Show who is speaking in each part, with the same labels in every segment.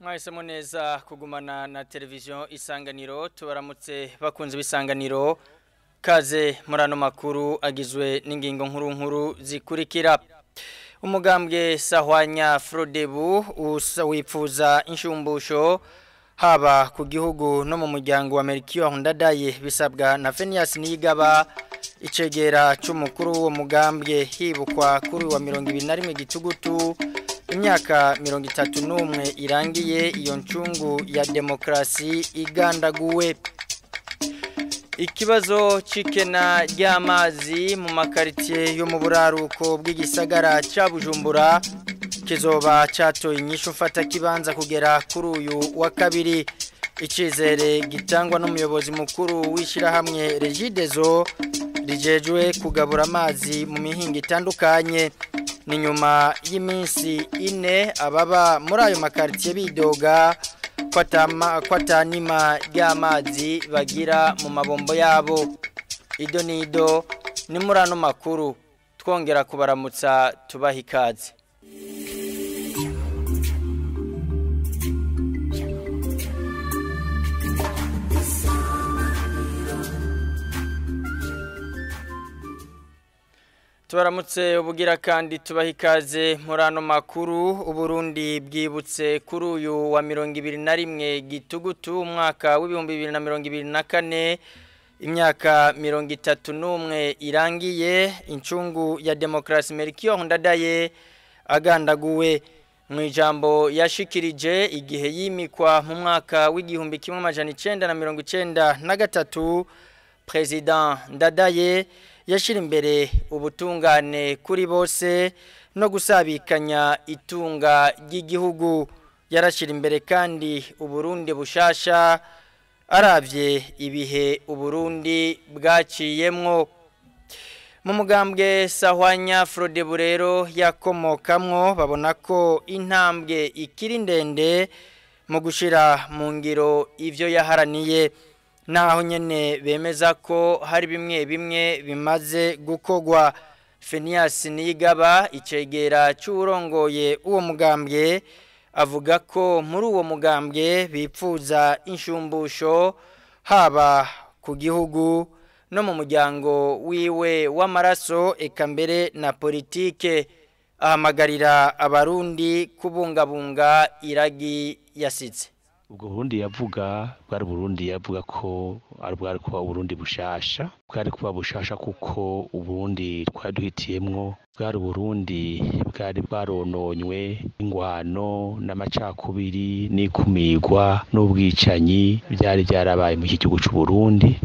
Speaker 1: Mwahisemo neza kugumana na televiziyo Isanganiro. Tubaramutse bakunze bisanganiro, kaze murano makuru agizwe n'ingingo nkuru nkuru zikurikira. Umugambwe Sahwanya Frodebu wipfuza inshumbusho haba ku gihugu no mu muryango wa Melchior Ndadaye, bisabwa na Phineas Niyigaba, icegera c'umukuru w'uwo mugambwe, hibukwa kuri wa 21 gitugutu imyaka 31 irangiye iyo ncungu ya demokrasi igandaguwe. Ikibazo c'ikena ry'amazi mu makaritiye yo mu buraruko bw'igisagara ca Bujumbura kizoba catoye inyishu mfata kibanza kugera kuri uyu wa kabiri. Icizere gitangwa n'umuyobozi mukuru w'ishirahamwe Regideso rijejwe kugabura amazi mu mihingo itandukanye. Ni nyuma y'iminsi 4 ababa muri ayo makaritiye bidoga kwatanima ry'amazi bagira mu mabombo yabo. Ido nido ni muri ano makuru, twongera kubaramutsa tubaha ikaze. Tubaramutse ubugira kandi tubaha ikaze muri ano makuru. Uburundi bwibutse kuri uyu wa 21 gitugutu umwaka w'ibihumbi 2024 imyaka 31 irangiye incungu ya demokrasi Melchior Ndadaye agandaguwe. Mu ijambo yashikirije igihe yimikwa mu mwaka w'igihumbi 1993, President Ndadaye yashira imbere ubutungane kuri bose no gusabikanya itunga ry'igihugu. Yarashira imbere kandi Uburundi bushasha, aravye ibihe Uburundi bwaciyemwo. Mu mugambwe Sahwanya Frodebu rero yakomokamwo babona ko intambwe ikiri ndende mu gushira mu ngiro ivyo yaharaniye, naho nyene bemeza ko hari bimwe bimwe bimaze gukogwa. Phineas Niyigaba, icegera c'uwurongoye uwo mugambwe, avuga ko muri uwo mugambwe bipfuza inshumbusho haba ku gihugu no mu muryango wiwe w'amaraso, eka mbere na politike. Ahamagarira abarundi kubungabunga iragi yasize.
Speaker 2: Ubwo Burundi yavuga bwari Burundi yavuga ko ari bwari kuba Burundi bushasha, bwari kuba bushasha kuko Uburundi twari duhitiyemwo bwari Burundi bwari bwarononywe ingwano n'amacakubiri n'ikumigwa n'ubwicanyi byari byarabaye mu gihugu c'u Burundi,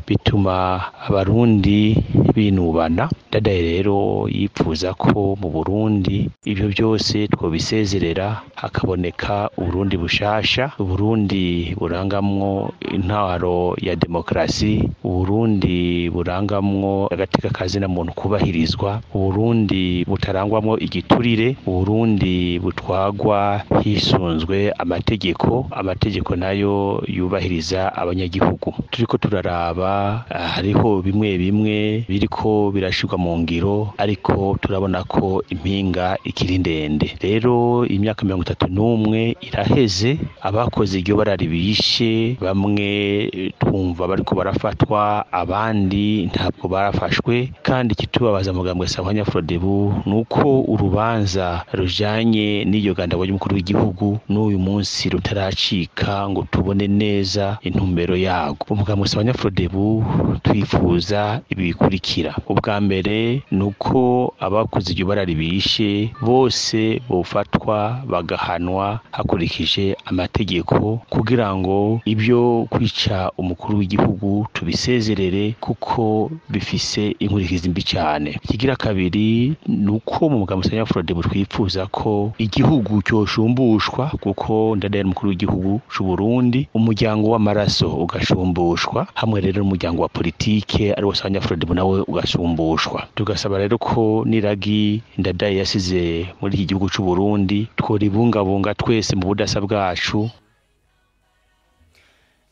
Speaker 2: bituma abarundi binubana. Ndadaye rero yipfuza ko mu Burundi ibyo byose twobisezerera, hakaboneka Uburundi bushasha, Uburundi burangamwo intwaro ya demokrasi, Uburundi burangamwo agateka kazina muntu kubahirizwa, Uburundi butarangwamwo igiturire, Uburundi butwagwa hisunzwe amategeko, amategeko nayo yubahiriza abanyagihugu. Turiko turaraba hariho bimwe bimwe biriko birashirwa mu ngiro, ariko turabona ko impinga ikiri ndende. Rero imyaka 31 iraheze, abakoze iryo bararibishe, bamwe twumva bariko barafatwa, abandi ntabwo barafashwe. Kandi ikitubabaza mugambwe Sahwanya Frodebu nuko urubanza rujanye n'iyo gandagwa ry'umukuru w'igihugu n'uyu munsi rutaracika ngo tubone neza intumbero yago. Umugambwe Sahwanya Frodebu twifuza ibikurikira. Ubwa mbere nuko abakoze iryo bararibishe bose bofatwa bagahanwa hakurikije amategeko, kugira ngo ibyo kwica umukuru w'igihugu tubisezerere kuko bifise inkurikizi mbi cyane. Ikigira kabiri nuko mu mugambwe Sahwanya Frodebu twifuza ko igihugu cyoshumbushwa, kuko Ndadaye umukuru w'igihugu c'u Burundi, umuryango w'amaraso ugashumbushwa, hamwe rero n'umuryango wa politike ari wo Sahwanya Frodebu nawe ugashumbushwa. Tugasaba rero ko niragi Ndadaye yasize muri iki gihugu c'u Burundi tworibungabunga twese mu budasa bwacu.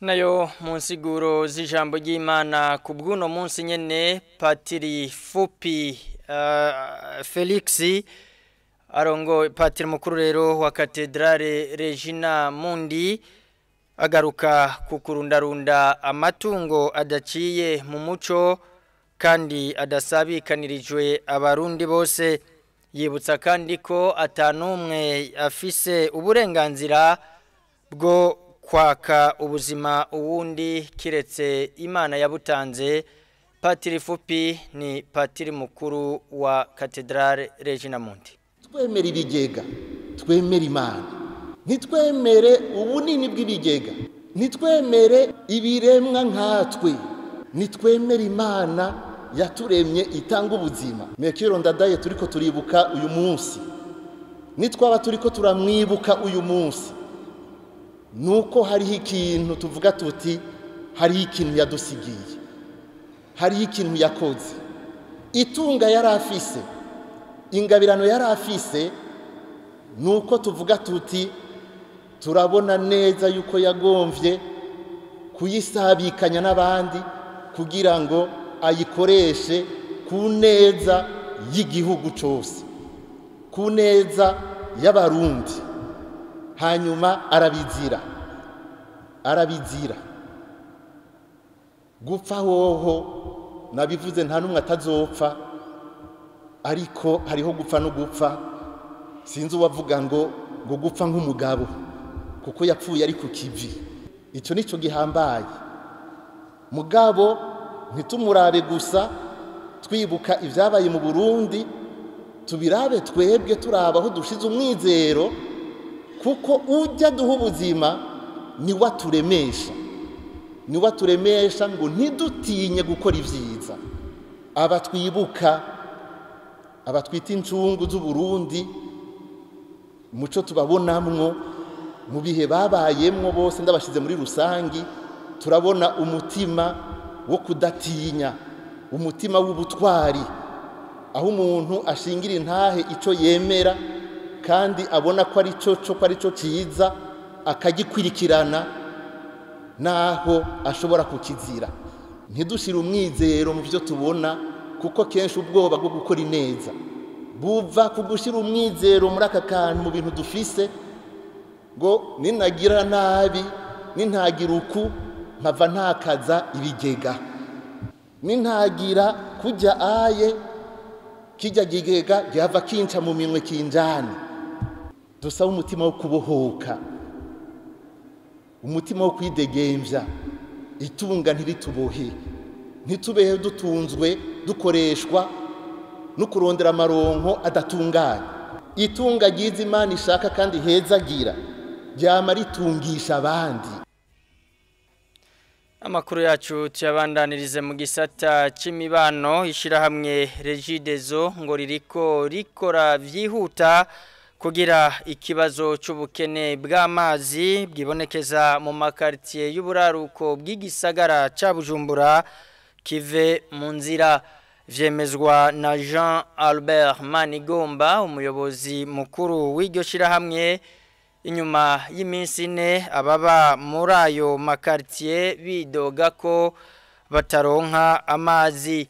Speaker 1: Nayo mu nsiguro z'ijambo ry'Imana ku bw'uno munsi nyene, Patiri Fupi Felix Arongo patiri mukuru rero wa Katedrale Regina Mundi agaruka kukurundarunda amatungo adaciye mu muco kandi adasabikanirijwe abarundi bose. Yibutsa kandi ko atanumwe afise uburenganzira bwo kwaka ubuzima uwundi kiretse Imana yabutanze. Patiri Fupi ni patiri mukuru wa Katedrale Regina Mundi.
Speaker 3: Twemere ibigega, twemere Imana, ntitwemere ubunini bw'ibigega, ntitwemere ibiremwa nkatwe, nitwemere Imana yaturemye itanga ubuzima. Mekiro Ndadaye turiko turibuka uyu munsi, nitwaba turiko turamwibuka uyu munsi, nuko hariho ikintu tuvuga tuti hariho ikintu yadusigiye, hariho ikintu yakoze. Itunga yarafise, ingabirano yarafise, nuko tuvuga tuti turabona neza yuko yagomvye kuyisabikanya n'abandi kugira ngo ayikoreshe ku neza y'igihugu cyose, ku neza y'abarundi. Hanyuma arabizira gupfa hoho nabivuze nta numwe atazopfa, ariko hariho gupfa no gupfa. Sinzi uwavuga ngo gupfa nk'umugabo kuko yapfuye ari ku kivi, icyo nico gihambaye. Mugabo ntitumurabe gusa twibuka ibyabaye mu Burundi, tubirabe twebwe turaba aho dushize umwizero, kuko ujya duha ubuzima ni waturemesha, ni waturemesha ngo ntidutinye gukora ibyiza. Abatwibuka, abatwita incungu z'u Burundi, muco tubabonamwo mu bihe babayemwo bose ndabashize muri rusangi, turabona umutima wo kudatinya, umutima w'ubutwari, aho umuntu ashingira intahe ico yemera kandi abona ko ari cyo ko ari cyo ciza, akagikwirikirana naho ashobora kukizira. Ntidushire umwizero mu byo tubona, kuko kenshi ubwoba bwo gukora ineza buva kugushira umwizero muri aka kantu mu bintu dufise, ngo ninagira nabi nintagira uku nkava ntakaza ibigega, nintagira kujya aye kijya gigega gihava kinca mu minwe kinjane. Dusaba umutima wo kubohoka, umutima wo kwidegemvya, itunga ntiritubohe, ntitubehe dutunzwe dukoreshwa no kurondera amaronko adatunganye. Itunga ryiza Imana ishaka kandi hezagira ryama ritungisha abandi.
Speaker 1: Amakuru yacu tuyabandanirize mu gisata c'imibano. Ishirahamwe Regideso ngo ririko rikora vyihuta kugira ikibazo c'ubukene bw'amazi bwibonekeza mu makartier y'uburaruko bw'igisagara ca Bujumbura kive mu nzira. Vyemezwa na Jean Albert Manigomba, umuyobozi mukuru w'iryo shirahamwe, inyuma y'iminsi ine ababa muri ayo makartier bidoga ko bataronka amazi,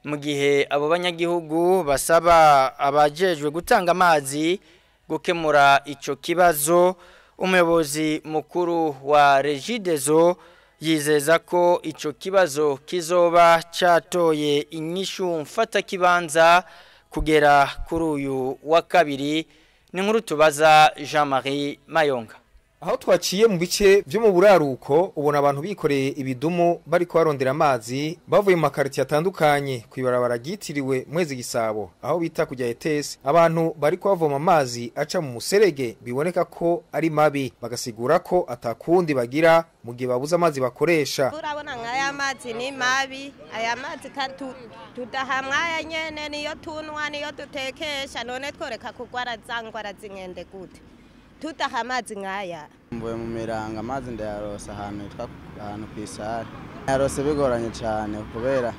Speaker 1: mu gihe abo banyagihugu basaba abajejwe gutanga amazi gukemura ico kibazo. Umuyobozi mukuru wa Regideso yizeza ko ico kibazo kizoba catoye inyishu mfata kibanza kugera kuri uyu wa kabiri. Ni nkuru tubaza Jean-Marie Mayonga.
Speaker 4: Aho twaciye mu bice byo mu buraruko ubona abantu bikoreye ibidumu bariko barondera amazi bavuye mu makarti atandukanye kwibarabara ryitiriwe Mwezi Gisabo aho bita kujya ETS. Abantu bariko bavoma amazi aca mu muserege biboneka ko ari mabi, bagasigura ko atakundi bagira mu gihe babuze amazi bakoresha.
Speaker 5: Urabona nk'aya mazi ni mabi, aya mazi tudahamwaya nyene niyo tunwa niyo dutekesha, none tworeka kugwara za ngwara z'inkende gute tudaha amazi nk'aya?
Speaker 6: Mvuye mu miranga amazi ndayarosa ahantu hitwa ahantu kw'isare. Yarose bigoranye cyane kubera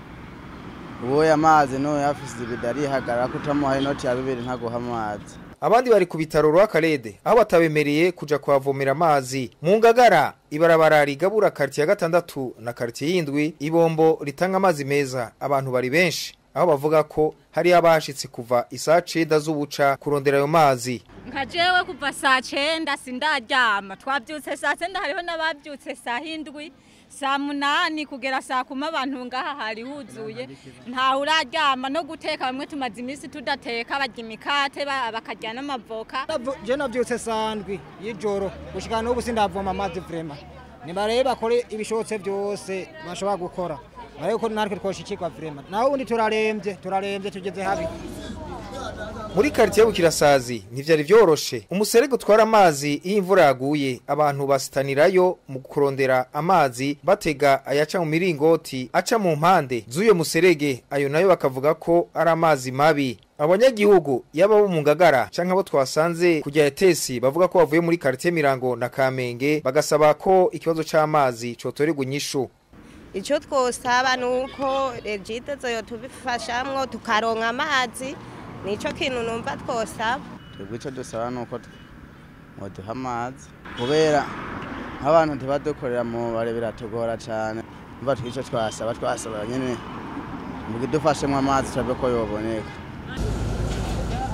Speaker 6: ubuye amazi n'uyu afise ibidari hagarara kutamuha inoti ya 2 ntaguha amazi.
Speaker 4: Abandi bari ku bitaro rwa Karede aho batabemereye kuja kuhavomera amazi. Mu Ngagara ibarabara rigabura quartier ya 6 na quartier y'indwi ibombo ritanga amazi meza, abantu bari benshi. aho bavuga ko hari abashitse kuva isaha 9 z'ubuca kurondera ayo mazi.
Speaker 7: Nka jewe kuva saa 9 sindaryama, twabyutse saa 9, hariho n'ababyutse saa 7, saa 8 kugera saa 10, abantu ngaha hari huzuye, nta uraryama no guteka. Bamwe tumaze iminsi tudateka, barya imikate bakarya n'amavoka.
Speaker 8: Je navyutse saa 7 y'ijoro gushika n'ubu sindavoma amazi vraiment. Nibarebe bakore ibishobotse byose bashobora gukora, barebe ko natwe twoshikirwa vraiment, naho ubundi turarembye tugeze habi.
Speaker 4: Muri quartier Bukirasazi ntivyari vyoroshe, umuserege utwara amazi iyo imvura yaguye, abantu basitanirayo mu kurondera amazi, batega ayaca mu miringoti aca mu mpande z'uyo muserege, ayo nayo bakavuga ko ari amazi mabi. Abanyagihugu yaba bo mu Ngagara canke abo twasanze kujya etesi bavuga ko bavuye muri quartier Mirango na Kamenge, bagasaba ko ikibazo c'amazi cotorerwa inyishu.
Speaker 5: Icyo twosaba nuko Regideso yotubifashamwo tukaronka amazi, nico kintu numva twosaba.
Speaker 6: Twebwe icyo dusaba nuko mwoduha amazi, kubera nk'abantu ntibadukorera mu bare biratugora cyane. Umva icyo twasaba nyine mugidufashemwo amazi turabe ko yoboneka.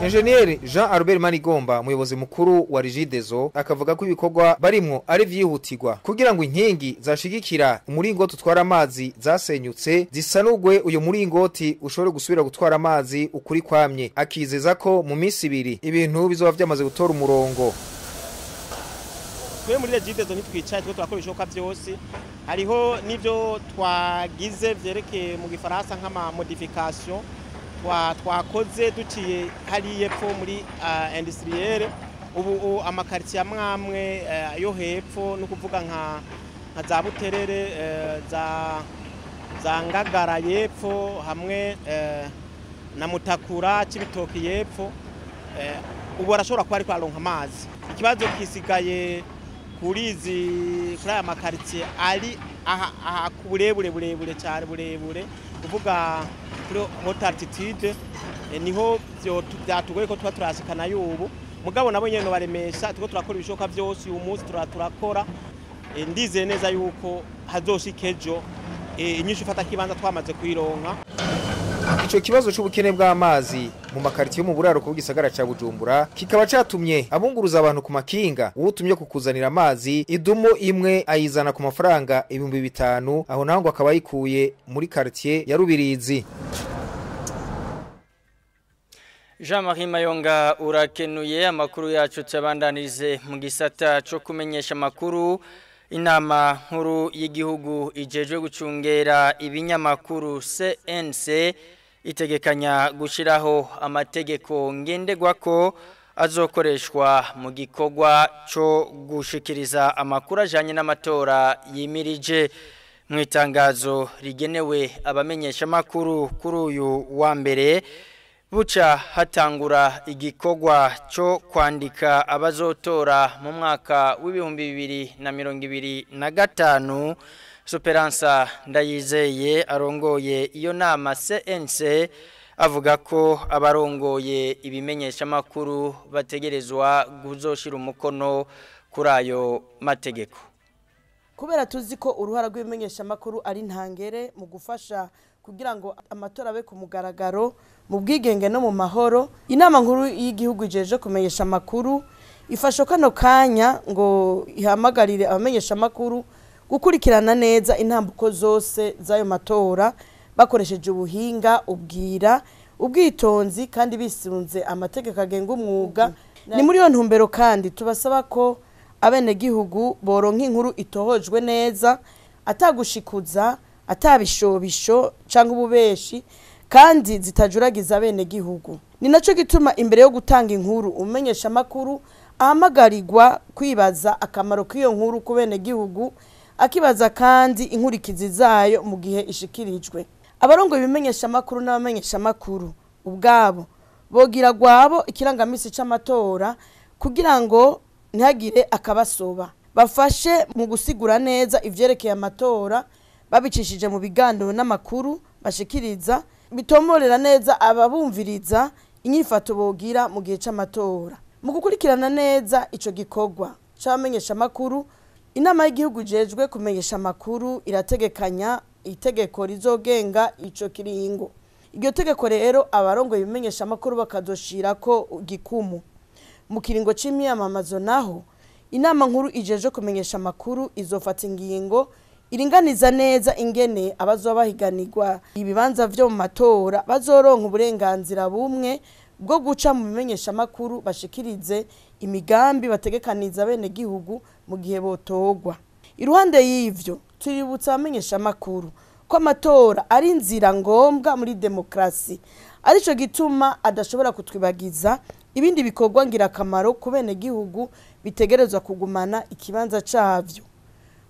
Speaker 4: Engineer Jean Albert Manigomba, umuyobozi mukuru wa Regideso, akavuga ko ibikorwa barimwo ari vyihutirwa kugira ngo inkingi zashigikira umuringoti utwara amazi zasenyutse zisanurwe, uyo muringoti ushobore gusubira gutwara amazi ukuri kwamye. Akizeza ko mu minsi ibiri ibintu bizoba vyamaze gutora umurongo.
Speaker 9: Twe muri Regideso ntitwicaye, twe turakora ibishoboka vyose. Hariho n'ivyo twagize vyerekeye mu gifaransa nk'ama modification twakoze duciye hariya epfo muri industrielle. Ubu amakartier amwe yo hepfo, no kuvuga nka za Buterere, za Ngagara yepfo hamwe na Mutakura, Cibitoki yepfo, ubu arashobora kuba ariko aronka amazi. Ikibazo kisigaye kuri aya makartier ari aha ku burebure burebure cyane, burebure kuvuga kuri haute altitude, niho byatugoye ko tuba turashikana y'ubu. Mugabo nabo nyene baremesha, tuko turakora ibishoboka byose, uyu munsi turakora. Ndizeye neza yuko hazoshika ejo inyishu ifata kibanza twamaze kuyironka.
Speaker 4: Ico kibazo c'ubukene bw'amazi mu makartier yo mu buraruko bw'igisagara ca Bujumbura kikaba catumye abunguruza abantu ku makinga, uwutumye kukuzanira amazi idumu imwe ayizana ku mafaranga 5000, aho naho ngo akaba yikuye muri quartier ya Rubirizi.
Speaker 1: Jean-Marie Mayonga urakenuye. Amakuru yacu tuyabandanirize mu gisata co kumenyesha amakuru. Inama nkuru y'igihugu ijejwe gucungera ibinyamakuru CNC itegekanya gushiraho amategeko ngenderwako azokoreshwa mu gikorwa co gushikiriza amakuru ajanye n'amatora yimirije. Mu itangazo rigenewe abamenyesha amakuru kuri uyu wa mbere, buca hatangura igikorwa cyo kwandika abazotora mu mwaka w'2025. Superansa Ndayizeye arongoye iyo nama CNC avuga ko abarongoye ibimenyesha makuru bategerezwa kuzoshira umukono kuri ayo mategeko.
Speaker 10: Kubera tuzi ko uruhara rw'ibimenyesha makuru ari ntangere mu gufasha kugira ngo amatora abe ku mugaragaro, mu bwigenge no mu mahoro, inama nkuru y'igihugu ijeje kumenyesha amakuru ifasha kano kanya ngo ihamagarire abamenyesha amakuru gukurikirana neza intambuko zose z'ayo matora bakoresheje ubuhinga, ubwira, ubwitonzi kandi bisunze amategeko agenga umwuga. Ni muri iyo ntumbero kandi tubasaba ko abenegihugu boronka inkuru itohojwe neza, atagushikuza, atabishobisho cyangwa ububeshi, kandi zitajuragiza abenegihugu. Ni naco gituma imbere yo gutanga inkuru umenyesha amakuru ahamagarirwa kwibaza akamaro k'iyo nkuru ku benegihugu, akibaza kandi inkurikizi zayo mu gihe ishikirijwe. Abarongo ibimenyesha amakuru n'abamenyesha amakuru ubwabo bogira gwabo ikirangamisi c'amatora kugira ngo ntihagire akabasoba, bafashe mu gusigura neza ivyerekeye amatora babicishije mu biganiro n'amakuru bashikiriza, bitomorera neza ababumviriza inyifato bogira mu gihe c'amatora. Mu gukurikirana neza ico gikorwa c'abamenyesha amakuru, inama y'igihugu ijejwe kumenyesha amakuru irategekanya itegeko rizogenga ico kiringo. Iryo tegeko rero abarongoye ibimenyeshamakuru bakazoshirako gikumu. Mu kiringo c'imyamamazo naho, inama nkuru ijeje kumenyesha amakuru izofata ingingo iringaniza neza ingene abazoba bahiganirwa ibibanza vyo mu matora bazoronka uburenganzira bumwe bwo guca mu bimenyeshamakuru bashikirize imigambi bategekaniza bene gihugu mu gihe botogwa. Iruhande y'ivyo, tuributsa abamenyeshamakuru ko amatora ari inzira ngombwa muri demokrasi, arico gituma adashobora kutwibagiza ibindi bikorwa ngirakamaro ku bene gihugu bitegerezwa kugumana ikibanza cavyo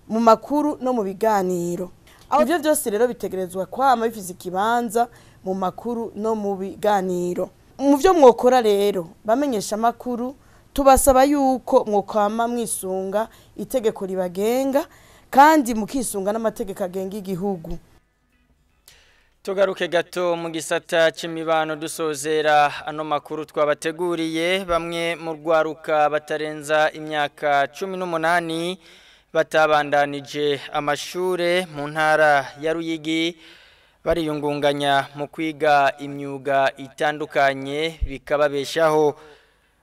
Speaker 10: mu makuru no mu biganiro. Aho ivyo vyose rero bitegerezwa kwama bifise ikibanza mu makuru no mu biganiro. Mu vyo mwokora rero bamenyesha amakuru, tubasaba yuko mwokwama mwisunga itegeko ribagenga kandi mukisunga n'amategeko agenga igihugu.
Speaker 1: Tugaruke gato mu gisata c'imibano dusozera ano makuru twabateguriye. Bamwe mu rwaruka batarenza imyaka 18 batabandanije amashure mu ntara ya Ruyigi bariyungunganya mu kwiga imyuga itandukanye bikababeshaho.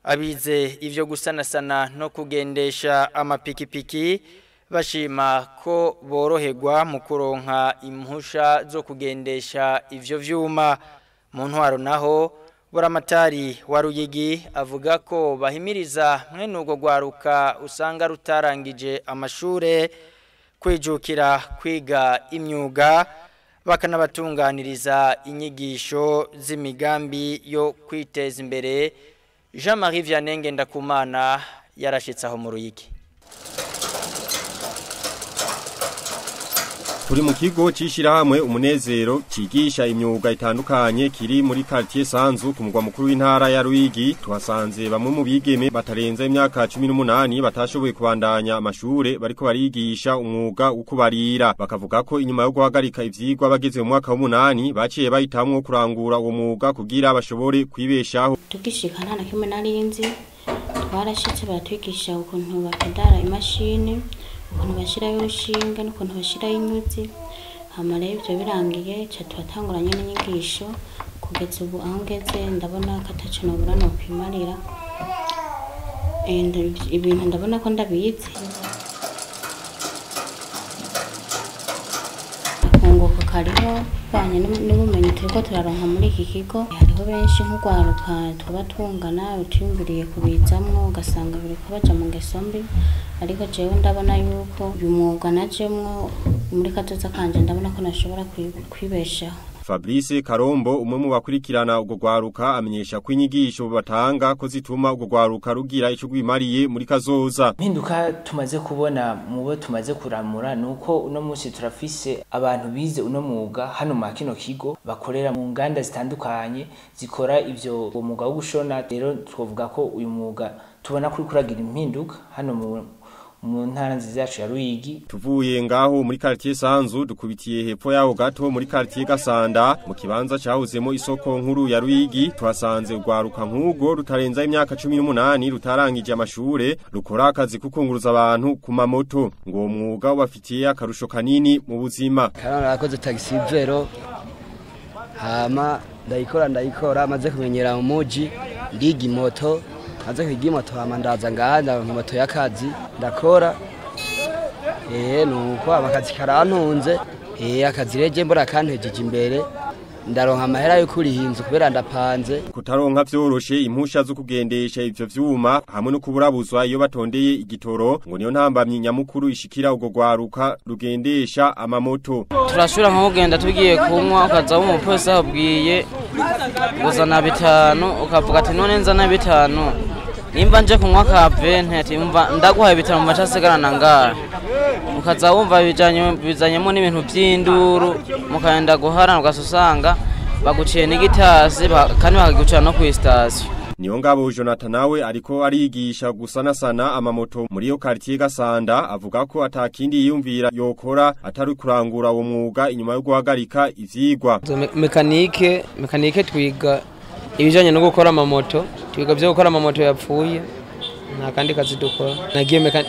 Speaker 1: Abize ivyo gusanasana no kugendesha amapikipiki bashima ko boroherwa mu kuronka impusha zo kugendesha ivyo vyuma. Mu ntwaro naho, buramatari wa Ruyigi avuga ko bahimiriza mwene urwo rwaruka usanga rutarangije amashure kwijukira kwiga imyuga, bakanabatunganiriza inyigisho z'imigambi yo kwiteza imbere. Jean-Marie Vianney Ngendakumana yarashitse aho mu Ruyigi.
Speaker 11: Turi mu kigo c'ishirahamwe Umunezero cigisha imyuga itandukanye kiri muri quartier Sanzu ku mugwa mukuru w'intara ya Ruyigi. Tuhasanze bamwe mu bigeme batarenza imyaka 18 batashoboye kubandanya amashure bariko barigisha umwuga wo kubarira. Bakavuga ko inyuma yo guhagarika ivyigwa bageze mu mwaka w'umunani baciye bahitamwo kurangura uwo mwuga kugira bashobore kwibeshaho.
Speaker 12: Tugishika nta na kimwe narinzi, twarashitse baratwigisha ukuntu bapedara imashini, ukuntu bashirayo urushinge n'ukuntu bashirayo inyuzi. Hama rero ivyo birangiye ca turatanguranye n'inyigisho kugeza ubu aho ngeze ndabona ko ataco nobura nokwimarira. Ibintu ndabona ko ndabizi. Akunguko kariho banye n'ubumenyi turiko turaronka muri iki kigo. Hariho benshi nk'urwaruka twaba tungana utiyumviriye kubizamwo ugasanga biriko baja mu ngeso mbi, ariko jewe ndabona yuko uyu mwuga najemwo muri kazoza kanje ndabona ko nashobora kwibeshaho.
Speaker 11: Fabrice Karombo umwe mu bakurikirana urwo rwaruka amenyesha ko inyigisho batanga ko zituma urwo rwaruka rugira ico rwimariye muri kazoza.
Speaker 13: Impinduka tumaze kubona mu bo tumaze kuramura nuko uno munsi turafise abantu bize uno mwuga hano mu kino kigo bakorera mu nganda zitandukanye zikora ivyo uwo mwuga wo gushona. Rero twovuga ko uyu mwuga tubona kuri kuragira impinduka hano mu ntara nziza yacu ya Ruyigi.
Speaker 11: Tuvuye ngaho muri quartier Sanzu dukubitiye hepfo yaho gato muri quartier Gasanda mu kibanza cahuzemo isoko nkuru ya Ruyigi. Twasanze urwaruka nkugo rutarenza imyaka 18 rutarangije amashure rukora akazi kukunguruza abantu ku mamoto. Ngo mwuga ubafitiye akarusho kanini mu buzima.
Speaker 14: Karana rakoze taxi vero hama ndayikora maze kumenyera mu muji ndiga moto maze kwiga moto hama ndaza ngaha ndaronka moto y'akazi ndakora. Nuko akazi karantunze. Akazi reje mbora kantejeje imbere ndaronka amahera yo kuriha inzu kubera ndapanze.
Speaker 11: Kutaronka vyoroshe impusha zo kugendesha ivyo vyuma hamwe no kuburabuzwa iyo batondeye igitoro ngo niyo ntambamyi nyamukuru ishikira ugo rwaruka rugendesha amamoto.
Speaker 15: Turashura nko kugenda tugiye kunywa ukaza umupolisi abwiye uzana bitanu ukavuga ati none nzana bitanu nimba nje kunywa ka vente ati umva ndaguhaye bitanu mu macasegarana ngara ukaza wumva bizanyemo n'ibintu by'induru mukagenda guharana ugasanga baguciye n'igitasi kandi bakagucira no ku station.
Speaker 11: Niyongabo Jonathan nawe ariko arigisha gusanasana amamoto muri yo quartier Gasanda avuga ko atakindi yiyumvira yokora atari kurangura uwo mwuga inyuma yo guhagarika ivyigwa.
Speaker 16: Mekanike twiga ibijanye no gukora amamoto, twiga byo gukora amamoto yapfuye Nta kandi kazi dukora.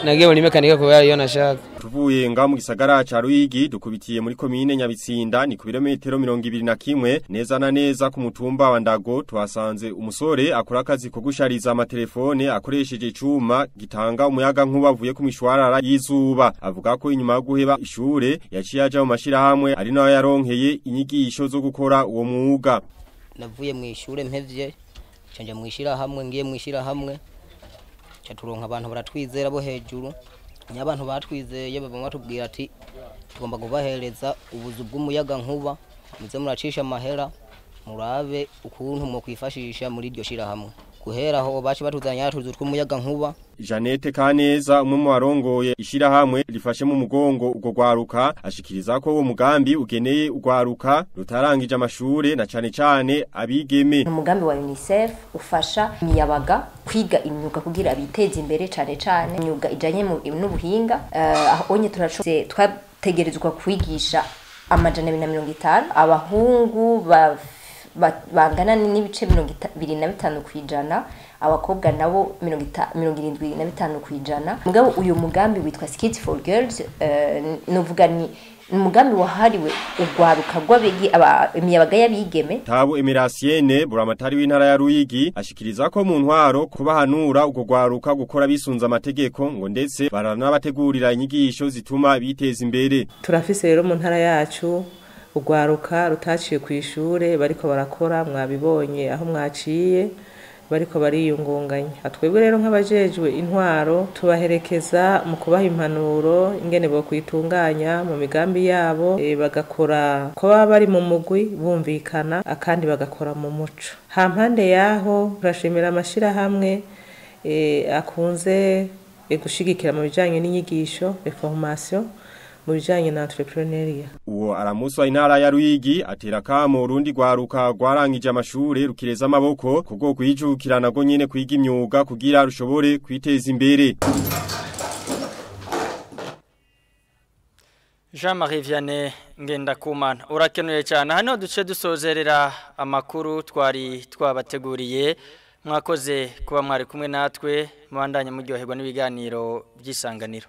Speaker 16: Nagiye muri mekanika kubera iyo nashaka.
Speaker 11: Tuvuye nga mu gisagara ca Ruyigi dukubitiye muri komine Nyabitsinda ni ku birometero 21 neza na neza ku mutumba wa Ndago tuhasanze umusore akora akazi ko gushariza amatelefone akoresheje icuma gitanga umuyaga nkuba avuye ku mishwarara y'izuba. Avuga ko inyuma yo guheba ishure yaciye aja mu mashirahamwe ari nayo yaronkeye inyigisho zo gukora uwo mwuga.
Speaker 17: Navuye mu ishure mpevye canje mu ishirahamwe, ngiye mu ishirahamwe turonka abantu baratwizera bo hejuru. Abantu batwizeye baba batubwira ati tugomba kubahereza ubuzu bw'umuyaga nkuba, muze muracisha amahera murabe ukuntu mu kwifashisha muri iryo shirahamwe. Guhera aho baci batuzanya tuzu tw'umuyaga nkuba.
Speaker 11: Janete Kaneza umwe mu barongoye ishirahamwe rifashe mu mugongo ugo gwaruka ashikiriza ko uwo mugambi ugeneye ugwaruka rutarangije amashure na cane cane abigeme.
Speaker 18: Umugambi wa UNICEF ufasha imiyabaga kwiga imyuga kugira biteze imbere cane cane imyuga ijanye n'ubuhinga. Aho onye twategerezwa kwigisha 250 abahungu bangana n'ibice 25%, abakobwa nabo 75%. Mugabo uyu mugambi witwa Skills for Girls, novuga ni umugambi wahariwe ugwaruka rw'abegi imiyabaga y'abigeme.
Speaker 11: Tabu Emirasiene buramatari w'intara ya Ruyigi ashikiriza ko mu ntwaro kubahanura ugo gwaruka gukora bisunza amategeko ngo ndetse baranabategurira inyigisho zituma biteza imbere.
Speaker 19: Turafise rero mu ntara yacu ugwaruka rutaciye ku ishure bariko barakora, mwabibonye aho mwaciye bariko bariyungunganya. Twebwe rero nk'abajejwe intwaro tubaherekeza mu kubaha impanuro ingene bo kwitunganya mu migambi yabo, bagakora ko baba bari mu mugwi bumvikana akandi bagakora mu muco. Hampande yaho turashimira amashirahamwe akunze gushigikira mu bijanye n'inyigisho reformation mu bijanye na entrepreneuriat.
Speaker 11: Uwo aramuswa intara ya Ruyigi atera kamo urundi gwaruka gwarangije amashure rukireza amaboko kubwo kwijukirana go nyene kwiga imyuga kugira rushobore kwiteza imbere.
Speaker 1: Jean-Marie Vianney Ngendakumana urakenuye cyane. Hano duce dusozerera amakuru twari twabateguriye. Mwakoze kuba mwari kumwe natwe, mubandanye muryoherwa n'ibiganiro by'isanganiro.